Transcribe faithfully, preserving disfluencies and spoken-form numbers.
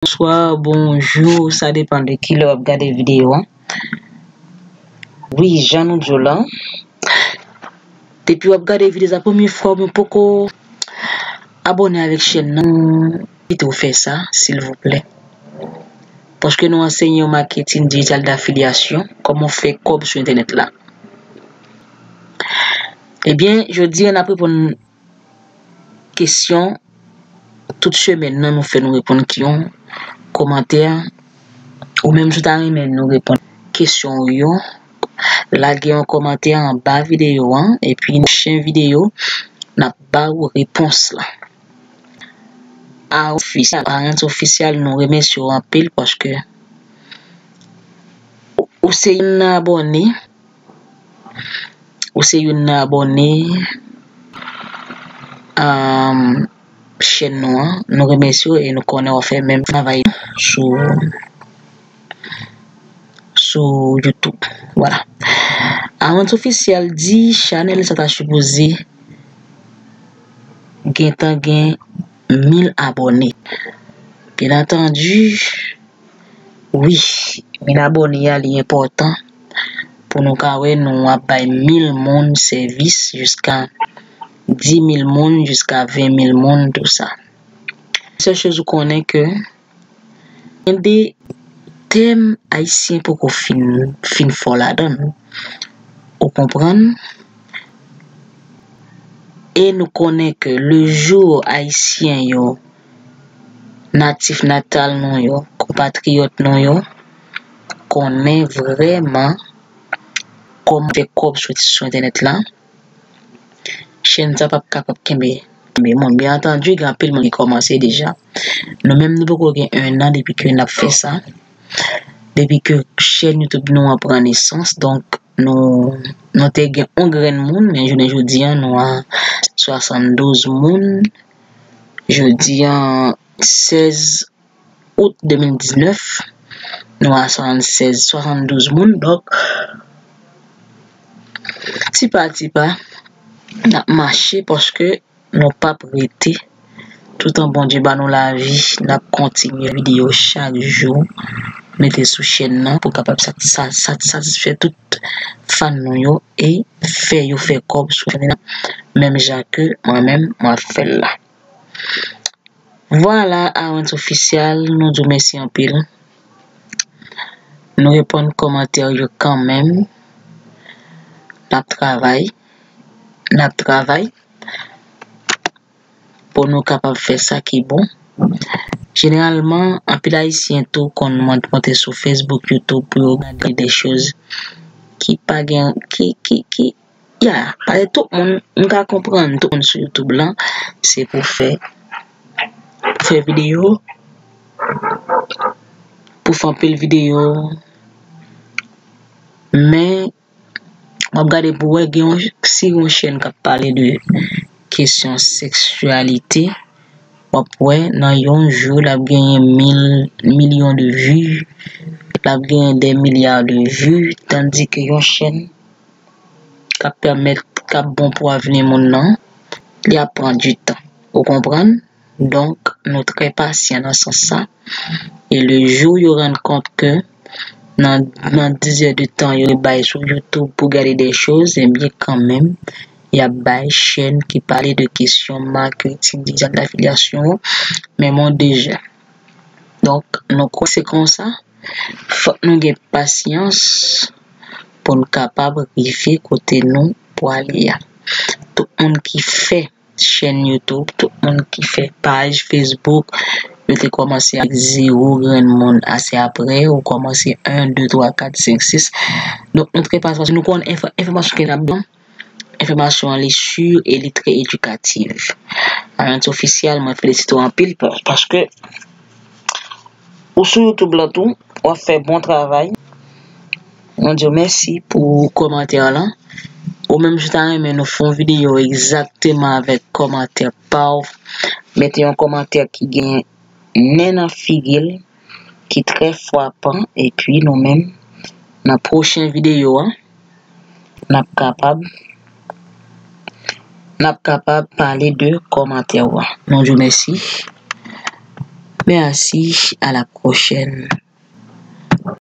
Bonswa, bonjou, sa depann de ki lè w ap gade videyo a. Wi, jan nou di w la, depi w ap gade videyo sa premye fwa oubyen poko abòne avèk chèn nan, envite w fè sa, silvouplè. Paske nou ansenye w maketing dijital dafilyasyon, kòman w fè kòb sou entènèt la. Ebyen, jodi a n ap reponn kesyon. Tout semèn nan nou fè nou reponn kesyon, kòmantè, ou menm si w ta renmen nou reponn kesyon w yo, lage yon kòmantè anba videyo an, epi nan pwochen videyo n ap ba ou repons la. Awen Ofisyal, Awen Ofisyal, nou remèsye w anpil paske ou se youn nan abòne. Ou se youn nan abòne, um, chèn nou an. Nou remèsye w e nou konnen w ap fè menm travay sou, sou YouTube. Vwala. Awen Ofisyal di chanèl sa ta sipoze gentan gen mil abòne. Byen antandi, wi, mil abòne a li enpòtan pou nou ka wè nou ap bay mil moun sèvis jiska dis mil moun, jiska ven mil moun, tou sa. Sèl choz ou konnen ke gen de tèm ayisyen poko fin, fin fò ladan l. Ou konprann? E nou konnen ke le jou ayisyen yo, natif natal nou yo, konpatriyòt nou yo, konnen vrèman kòman fè kòb sou, sou entènèt la, chèn sa p ap kapab kenbe, kenbe moun. Byen antandi, gen anpil moun ki kòmanse deja. Nou menm, nou poko gen en an depi ke n ap fè sa. Depi ke chèn YouTube nou an pran nesans, donk, nou, nou te gen yon grenn moun, men jounen jodi a, nou a swasanndouz moun. Jodi a, sèz out de mil diznèf, nou a swasannsèz, swasanndouz moun. Donk, ti pa ti pa, n ap mache paske nou p ap rete. Toutan Bondye ba nou lavi, n ap kontinye videyo chak jou, mete sou chèn nan pou kapab sa, sa, sa, satisfè tout fan nou yo e fè yo fè kòb sou chèn nan, menm jan ke mwen menm, mwen ap fè l la. Vwala, Awen Ofisyal, nou di w mèsi anpil. Nou reponn kòmantè yo kanmenm. N ap travay. N ap travay pou nou kapab fè sa ki bon. Jeneralman, anpil Ayisyen tou konn mont-, monte sou Facebook, YouTube pou yo gade de choz ki pa gen, ki, ki, ki, ya, paske tout moun, m ka konprann tout moun sou YouTube lan, se pou fè, pou fè videyo, pou fè anpil videyo, men w ap gade pou wè gen yon, si yon chèn k ap pale de kesyon seksyalite, w ap wè nan yon jou l ap genyen mil, milyon de vi, l ap genyen de milya de vi, tandike yon chèn k ap pèmèt, k ap bon pou avni moun nan, li ap pran di tan. Ou konprann? Donk, nou trè pasyan nan sans sa. E le jou yo rann kont ke nan, nan dis zè de tan yo bay sou YouTube pou gade de choz, ebyen, kanmenm, y ap bay chèn ki pale de kesyon maketing dijital dafilyasyon yo, men mon deja. Donk, nou kwè se konsa, fòk nou gen pasyans pou n kapab rive kote nou pwale a. Tout moun ki fè chèn YouTube, tout moun ki fè paj Facebook, yo te kòmanse ak zewo grenn moun. Ase apre, ou kòmanse en, de, twa, kat, senk, sis. Donk, nou trè pasyan paske nou konn enfò-, enfòmasyon ke n ap ban, enfòmasyon an li si e li trè edikatif. Awen Ofisyal, mwen felisite w anpil pa-, paske ou sou YouTube lan tou, w ap fè bon travay. Nou di w mèsi pou kòmantè lan. Ou menm si w ta renmen nou fè yon videyo egzakteman avèk kòmantè pa w, mete yon kòmantè ki gen nen nan figi l, ki trè frapan, epi nou menm, nan pwochen videyo a, n ap kapab, n ap kapab pale de kòmantè w. Nou di w mèsi. Merci, à la prochaine.